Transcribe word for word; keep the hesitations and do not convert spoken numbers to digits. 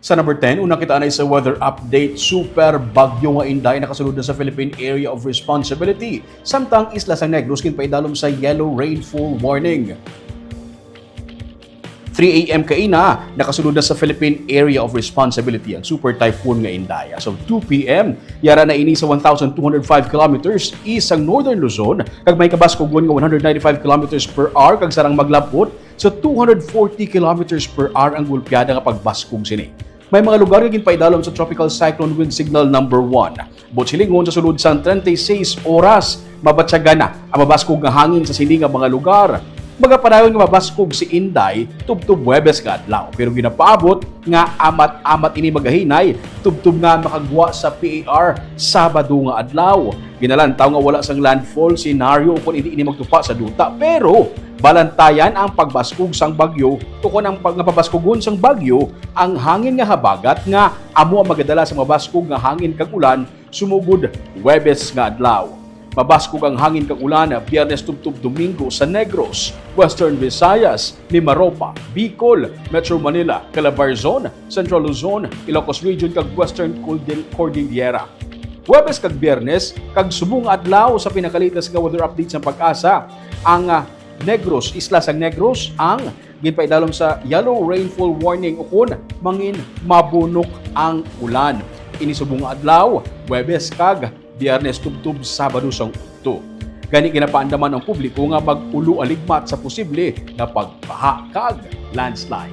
Sa number ten, una kita anay sa weather update. Super bagyo nga Inday nakasulod na sa Philippine Area of Responsibility, samtang isla sang Negros ginpaidalom sa yellow rainfall warning. Three a.m. kaina, nakasulod na sa Philippine Area of Responsibility ang super typhoon nga Inday. As of two p.m., yara na ini sa one thousand two hundred five kilometers east sang Northern Luzon, kag may kabaskog nga one hundred ninety-five kilometers per hour, kag sarang maglab-ot sa two hundred forty kilometers per hour ang gulpyada nga pagbaskog sini. May mga lugar nga ginpaidalom sa Tropical Cyclone Wind Signal number one. Buot silingon, sa sulod sang treinta y seis oras, mabatyagan na ang mabaskog nga hangin sa sini nga mga lugar. Magapadayon nga mabaskog si Inday tubtob Huwebes nga adlaw, pero ginapaabot nga amat-amat ini magahinay tubtob nga makagwa sa P A R Sabado nga adlaw. Ginalantaw nga wala sang landfall scenario kon hindi ini magtupa sa duta, pero balantayan ang pagbaskog sang bagyo, ukon ang pag-, nga pabaskugon sang bagyo ang hangin nga habagat nga amo ang magadala sa mabaskog nga hangin kag ulan sumugod Huwebes nga adlaw. Mabaskog ang hangin kag ulan Biyernes tubtob Domingo sa Negros, Western Visayas, Mimaropa, Bicol, Metro Manila, Calabarzon, Central Luzon, Ilocos Region, kag Western Cordil-, Cordillera. Huwebes kag Biyernes, kag subong nga adlaw, sa pinakalitas nga weather update sang PAGASA, ang, ah, Negros, isla sang Negros, ang ginpaidalom sa yellow rainfall warning, ukon mangin mabunok ang ulan. Ini subong nga adlaw, Huwebes kag Biyernes tubtob Sabado sang udto. Gani, ginapaandaman ang publiko nga mag-ulo aligmat sa posible nga pagbaha kag landslide.